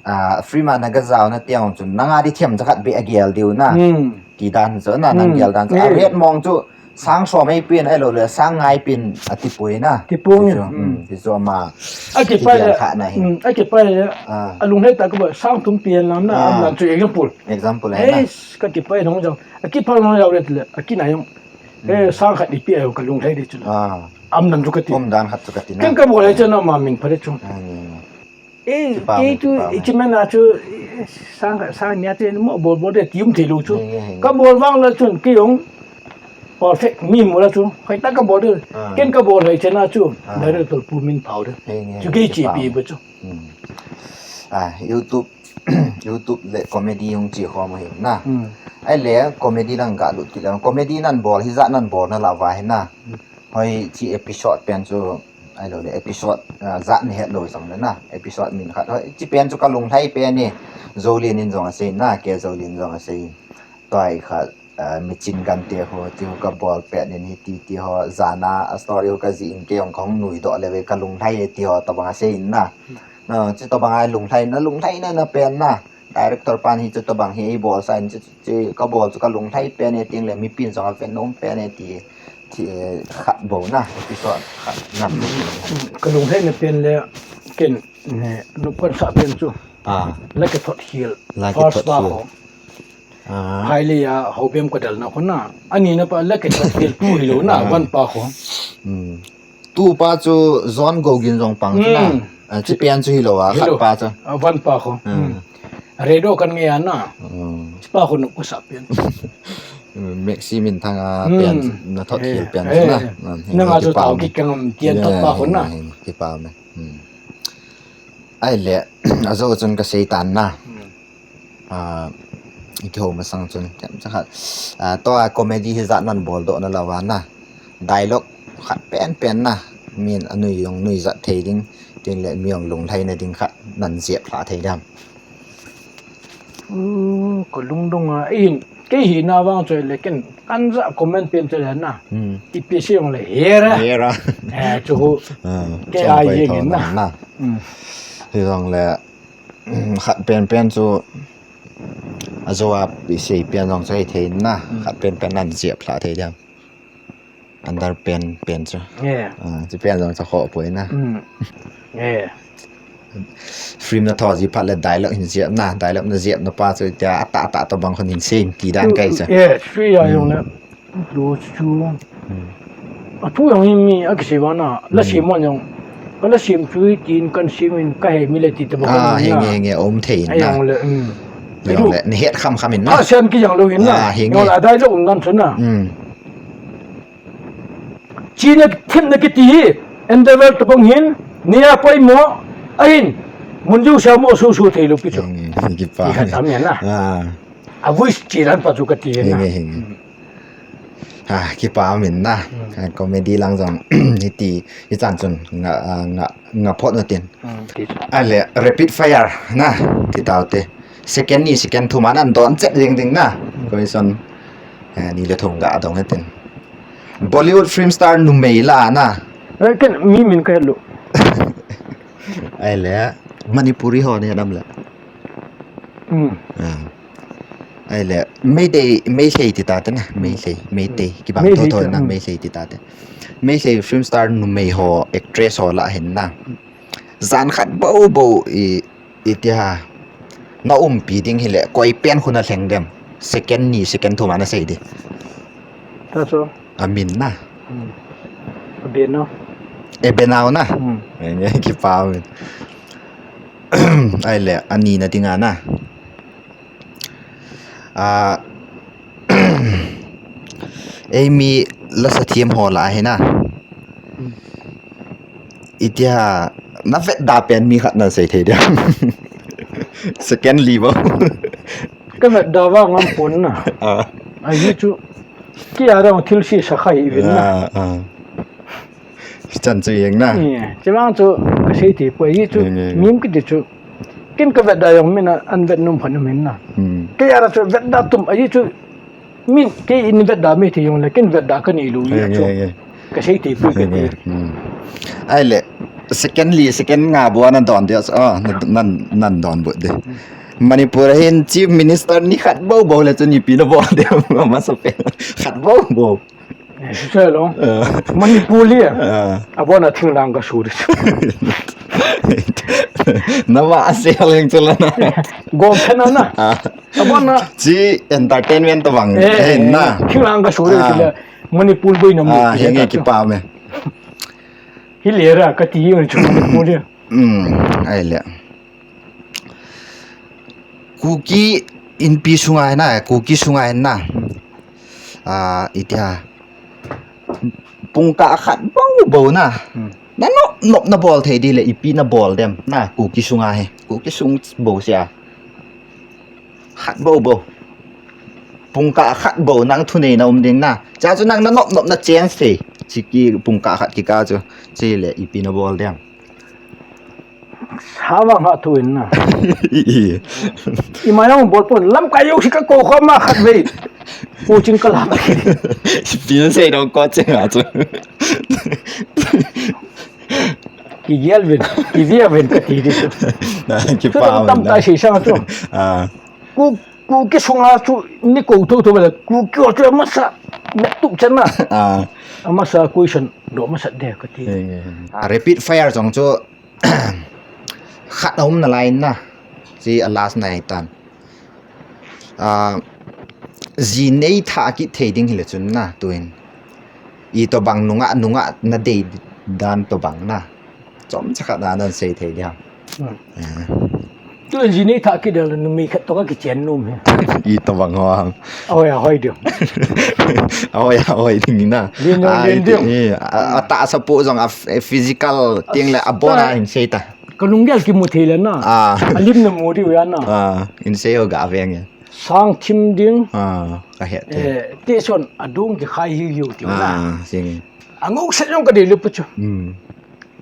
Ah, film a na ga jao na ti ong chun nanga di them cha khat be a gel diu na. Hmm. Ti dan chu na nang Hmm. gel dan chu. A Hmm. ret mong chu sang som ei pin ahilou le sang nga ei pin a ti poi na. Ti poi Ti ni. chu, Hmm. hmm, ti chu ama. A kipai Ti le. kha na hi. Hmm. A kipai le. Ah. A lunglhai ta ka ba sang thum pin lam na. Ah. Am lam chu example. Example, eh, na. Eish, ka kipai nong jao. A kipai nong jao le, a kinai jong. Eh, Mm. sang khat ipi a jong ka lunglhai di chu. Ah. Am nan chu ka ti. Um dan khat chu ka ti na. Ken ka bol le chu na ma min pha di chu. Ah, ni, ni. Eh, Kipa kei mo, tu, kipa mo. Ichi man a chu, eh, sang, sang nia te mo bol bol de ti um thei lou chu. Ni, ni, ni. Ka bol vang le chun kei jong perfect mi mo la chu. Khai ta ka bol de. Ah. Ken ka bol le chena chu. Ah. Director pu min phao de. Ni, ni, Chu kei kipa chi pi mo. ba chu. Hmm. Ah, YouTube YouTube le comedy hung chi khom ahi na. Hmm. Ahile comedy lang ga lut kit le. Comedy nan bol hi jat nan bol na la va hi na. Hmm. Hoi chi episode pen chu ahilou le episode, ah, jat ni het lou jong le na. Episode min khat. Hoi chi pen chu ka lunglhai pen ni. Zolin in jong asei na, ke Zolin jong asei. Toi khat ah, michin gan te ho, ti ho ka bol pet nin hiti, ti ho, jana, a story ho ka jih in kei jong ka hung nui doh le ve ka lunglhai e, ti ho, tobang a sei in na. Hmm. Na, chu tobang a lunglhai, na lunglhai na, na pen na. Director pan hi chu tobang hi ei bol sa in chu, chu, chu ka bol chu ka lunglhai pen e, ting le mi pin jong a ven nom pen e, ti, ti, eh, khat bou na, episode khat na. Ka lunglhai na pen le, ken, eh, nu kan sa pen chu. Ah, Lake thot hiel. Lake First thot pa hiel. Ko. Ah. Hai le ya, ho bem ka dal na ko na. Ani na pa lake thot hiel tu hilo na, Ah. Van pa ko. Hmm. Tu pa chu John Go Gin Zong Pang chu na. Hmm. Ah, chi pian chu hilo a, khat pa chu. Ah, Van pa ko. Ah. Hmm. Redo kan nge ya na. Hmm. Chi pa ko nu ko sa pian. Hmm, Maxi Min Thang a pian, na thot hiel pian chu na. Hmm. Na nga chu tao ki kang am tian thot pa ko na. Kipa me. Hmm. Ai le, a zo chun ka sei tan na. Hmm. Ah, i kiho masang chun, tem cha khat. Ah, to a comedy hi zat nan bol do na lawa na. Dialogue khat pen pen na. Min a nui yong nui zat thei ding. Tin le mi yong lung lai na ding khat nan ziap hla thei dam. Uh, ko lung dung a. In, kei hi na vang choi le ken, kan za comment pen choi le na. Hmm. Ti pi si yong le hera. Hera. Eh, chu hu. Ah, kei a yeng na. Na. Hmm. Hi zong le, khat pen pen chu a zo a pi sei pen zong chu hei thei na. Hmm. Khat pen pen nan ziap hla thei diam. Under pen pen chu. Yeah. Ah, chu pen zong chu kho poi na. Hmm. Yeah. Film na tho ji phat le dialogue hin ziap na, dialogue na ziap na pa chu tia ata ata to bang khon hin sei ti dan kai chu. Yeah, sui ya yong le. Lo chu. A thu jong hi mi a kisei vang na, la sim mon jong. Ka la sim chu hi tin kan sim in ka he mi le ti te ba. Ah, henge, henge, um thei na. Jong le, um. Jong le, ni het kham kham in na. A sian ki jong lo hin na. Ah, henge. Jong le, a dai lo um nan chu na. Hmm. Chi na thim na kiti hi, interval to bang hin, ni a poi mo, a hin, mun ju sa mo su su thei lo pi chu. Henge, kipa. Ki khat am ya na. Ah. A voice chi dan pa chu ka ti hin na. Henge, henge. Hmm. Ha, kipa min na. Hmm. Ah, comedy lang jong hiti, hichan chun nga, ah, nga, nga phot na tin. Hmm, ti chu. Ale, rapid fire na, ti tau te. Second ni, second thum a nan don chet ding ding na. Hmm. Question, eh, ni le thum ga dong tin. Bollywood film star numei la na. Eh, ken mi min ka het lou. Ale, Manipuri ho ni dam le. Hmm. Ah. Ai le, Meitei, Meitei ti ta te na, Meitei, Meitei, kibang tho tho na, Meitei ti ta te. Meitei film star numei ho, actress ho la hin na. Jan khat bou bou i, i ti ha. Na umpi ding hi le, koi pen khu na lheng dem. Second ni, second thum a na sei di. Ta chu. A min na. Hmm. A ben no. E ben au na. Hmm. Ai nge kipa min. Ai le, a ni na ding a na. Ah, ei mi la sa thiam ho la hi na. Hmm. I ti ha, na vet da pen mi khat na sei thei dia. Second li bo. Ka vet da va ngam pon na. Ah. A hi chu. Ki a rong thil si sa khai vin na. Ah, ah. Chan chu yeng na. Ni, chi vang chu ka sei ti poi hi chu. Ni, ni, ni. Mim ki ti chu. Kin ka vet da jong min a, an vet num phan min na. Hmm. Ki a ra chu vet da tum a hi chu. Min, kei in vet da mi ti jong le, kin vet da ka ni lu ya chu. Nge, nge. Ka sei ti pu ka ti. Nge, nge. Hmm. Ai le, second li, second nga bo nan don dia, ah, nan, nan, nan don bo de. Manipur hin Chief Minister ni khat bo bo le chu ni pi na bo de, ma sa pe. Khat bo bo. Eh, su che lo. Eh. Manipur li. Eh. A bo na thing lang ka su de. Na ma a se leng chu la na. Gom phen na. Ah. A bo na. Chi entertainment to bang. Eh, eh, na. Thing lang ka su de chu la. Manipur boi na mu. Ah, henge kipa me. Hi le ra ka ti yun chu Manipur le. Hmm, ai le. Kuki inpi sunga na, Kuki sunga na. Ah, i ti ha. Pungkah khat bou bou na. Hmm. Na nop nop na bol thei di le ipi na bol dem. Na, Kuki sunga hi. Kuki sung bou sia. Khat bou bou. Pungkah khat bou nang thunei na um ding na. Cha chu nang na nop nop na chance thei. Chi ki pungkah khat ki ka chu. Chi le ipi na bol dem. Sa vang ha thu in na. I. I ma yang bol pon lamkai yo si ka ko kho ma khat ve. Ko ching ka la. Ipi na sei dong ko ching a chu. Ki gel vin, ki via vin ka ti di chu. Na, kipa tam na. Ta si sang chu. Ah. Ku, Kuki sunga chu ni ko tho tho le, Kuki ho chu masa, me tu chan na. Ah. Masa question, do masa de ka ti. Eh, eh. Ah, rapid fire jong chu, khat a um na lai na. Chi a last na hitan. Ah, ji nei tha kit thei ding hile chun na, tuin. Itobang nungah, nungah na dei dan tobang na. Chomcha khat na nan sei thei diam. Hmm. Ah. Tuin ji nei tha kit ding le numei khat toh ka kichen nom hi. Itobang ho ham. Ahoi, ahoi ding. Ahoi, ahoi ding na. Din dong, ah, din ding. Eh, a, atahsa po jong a f-, eh, physical ting le abon a hin sei ta. Ka lunggel kimu thei le na. Ah. Alim na mu diu ya na. Ah, in sei ho ga veng e. Sang thim ding. Ah, ka het e. Eh, te son adung kikhai hiu hiu tiu na. Ah, sing. Angou set jong ka dei le pu chu. Hmm.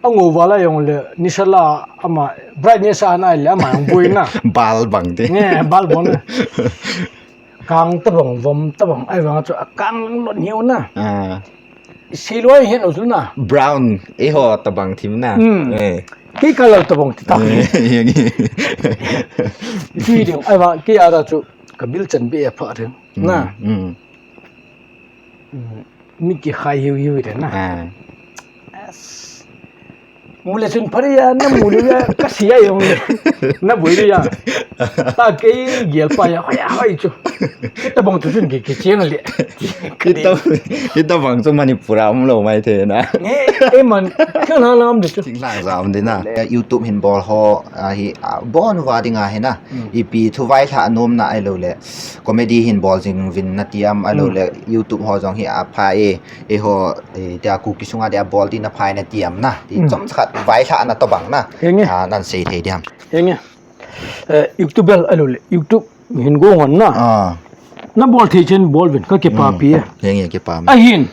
Angou vala jong le, nisa la ama, brightness a na le ama jong boi na. Bal bang te. Nge, bal bang na. Kang tabang, vom tabang, ahivang chu akang lang lot hiu na. Ah. Siloi hin u na. Brown, eiho tabang thim na. Hmm. Eh. Kei color tabang ti ta. Eh, yang i. Ti ding, ahivang, kei a da chu, ka bil chan be a pha ding. Hmm, na. Hmm. Hmm. Mi kikhai hiu hiu de na. Ah. Yes. Mu le chun phari ya, na mu le ya, ka sia jong le. Na boi le ya. Ta kei gel pa ya, hoi ya, hoi chu. Kitabang tu chun ki, kicheng le. Kita, kitabang chu Manipur a um lou mai thei na. Nge, e man, ka na lam de chu. Ting lang jam de na. YouTube hin bol ho, a hi, a, bon va ding a hi na. Hmm. Ipi thu vailhah nom na ahilou le. Comedy hin bol jing vin na ti am ahilou le. Hmm. YouTube ho jong hi apha e. Eiho, eh, tia Kuki sunga dia bol ding na phai na ti am na. Ti, hmm, chomcha khat vailhah na tobang na. Henge. Ah, nan sei thei diam. Henge. Eh, YouTube bel ahilou le. YouTube hin go ngon na. Ah. Na bol thei chen bol vin ka kipa pi e. Hmm. Henge, kipa. Ahin.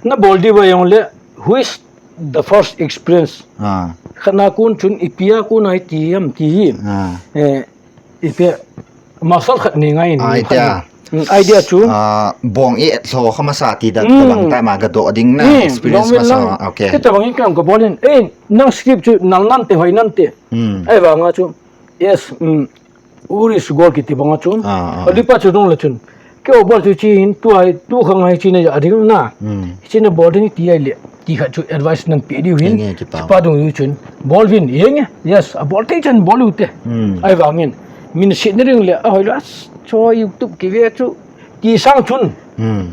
Na bol diu va jong le. Who is the first experience? Ah. Khat na kon chun ipi a kon a hi ti am ti hi. Ah. Eh, Ipi, masal khat nei ngai ni. Idea. Hmm, idea chu. Ah, bong i et lou kha masa ti dan, hmm, tabang tai ma ga doh ding na, hmm, experience dong min masa. Lang. Okay. Kitabang in kei jong ka bol in. Eh, nang script chu nang nante hoi nante. Hmm. Ahivanga chu. Yes, hmm. Uri sugol kiti banga chu. Ah, ah. Alipa chu dong le chun. Kei over chu chi hin, tu ai, tu khang ai chi na ja ding na. Hmm. Chi na bol ding ti ai le. Ti khat chu advice nan pe diu hin. Nge, kipa. Kipa dung diu chun. Bol vin, nge. Yes, a bol thei chan bol u te. Hmm. Ahivangin. Min sit na ring le, ahoi le, as, cho YouTube ki ve chu. Ti sang chun. Hmm.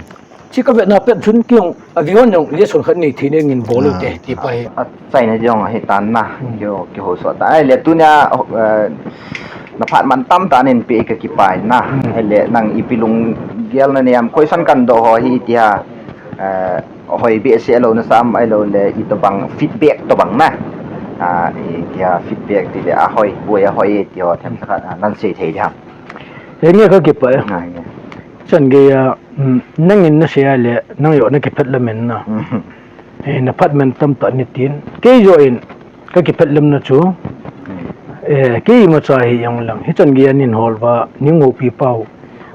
Chi ka ve na pet chun kiong, a ve hon jong, le son khat nei thei ne ngin bol u te. Ah. Ti pa hi. A, China jong ahi tan na, hmm, keiho, keiho so ta. Ahile tunia, eh, na phat man tam tan in pe ka kipa in na. Hmm. Ahile nang ipi lunggel na nei am, question kan doh ho hi tia, eh, hoi behseh lou na sam ahilou le itobang feedback tobang na. Ah, itia feedback ti le ahoi, boi ahoi ti ho them khat, ah, nan sei thei diam. Henge ka kipa e. Ah, henge. Chan gei a, mm, nangin na sei a le, nang jong na kiphet lam in na. Hmm. Eh, na phat man tam ta ni tin. Kei jong in, ka kiphet lam na chu. Hmm. Eh, kei imacha hi jong lang. Hichan gei a nin hol va, ning houpi pau.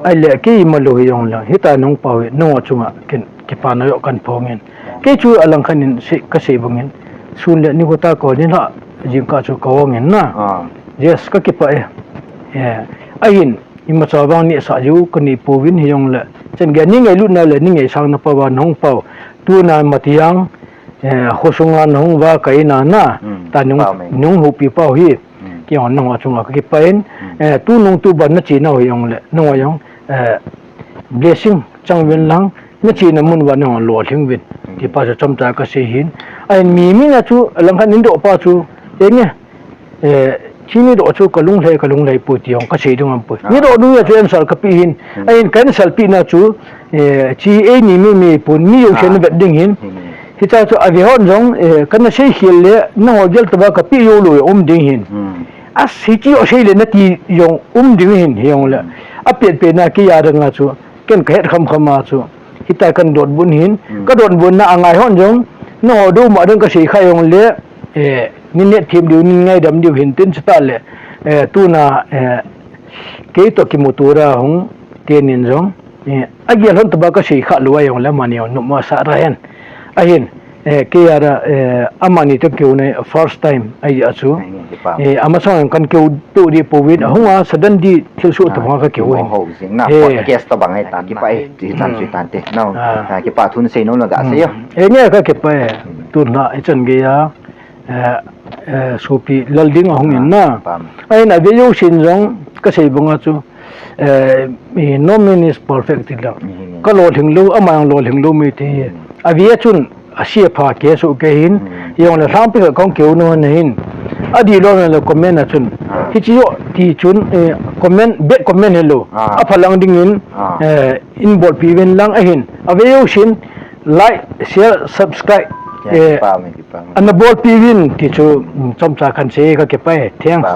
Ahile, kei ima lou hi jong lang. Hita nung pau hi, nung a chunga, ken, kipa na jong kan phong in. Kei chu alang khat in, sei, ka sei bang in. Sun le, ni ko ta ko, ni la, jingkah chu ka ong in na. Ah. Yes, ka kipa e. Eh, ahin, Imacha vang nehsah jiu kanei pouvin hijong le. Chan gei a nei ngailutna le nei ngaisang na pau va nahung pau. Tuna matiang, eh, khosunga nahung va kaina na. Hmm, ta nahung, pau mai. Nahung houpi pau hi. Hmm. Keiho nangho chunga kakipah in. Hmm. Eh, tunung tuban nache nau hijong le. Nangho jong, eh, blessing chang uvin lang. Nachena mun uva nangho lolhing uvin. Hmm. Tipa chu chomcha kasei hin. Ahin mi, mi na chu, langkhat neidoh pa chu. Enge. Eh, chini doh chu kalung lhai, kalung lhai poi ti jong kasei ding aum poi. Ah. Neidoh ding a chu answer kapeh hin. Hmm. Ahin ka answer pehna chu, eh, chi eini mi mi pon mi jouse na vet ding hin. Hmm. Hicha chu ave hon jong, eh, kana seikhel le, nangho gel tobang kapeh jou lou jong um ding hin. Hmm. As hiche joh sei le nati jong um ding hin, hijong le. Hmm. Apet pet na kei a dinga chu, ken kahet kham kham a chu. Hitia kan dotbut hin, hmm, ka dotbutna a ngai hon jong, nangho douma ding kasei kha jong le, eh, nei netthem diu, nei ngaidam diu hin tin chutah le, eh, tuna, eh, kei toh kimuto a hung, teni in jong, eh, agel hon tobang kasei kha lou a jong le, amani jong nopma asah ra hen. Ahin, eh, kei a, eh, amani toh kihouna first time ahi a chu. Ahin, kipa. Eh, amasang kan kiho to di pouvin, ahung a sudden di thilsoh tobang a kakihou hin. Ho jing na, eh, podcast tobang ahi tan na. Kipa e, ti tan, hmm, ti tan te. No. Ah. Ah, kipa thu nasei nom le gasei o. Hmm. Eh, nge kakipah e. Hmm. Tuna, hichan gei a, eh, eh, sopi Lalding ahung in na. Pam. Ahin ave jousen jong kasei banga chu, eh, no man is perfect ti la. Ka lolhing lou, ama jong lolhing lou mi ti. Ave a chun, ase pha kei soh kei hin, jong le lhangpi khat kong keu no na hin. Adih lou na le comment a chun. Hiche joh ti chun, eh, comment, bad comment hilou. Apha lang dingin, eh, in bolpi uvin lang ahin. Ave jousen, like, share, subscribe, eh, ana bolpi uvin ti chu, mm, chomcha kan sei ka kipah e. Thanks.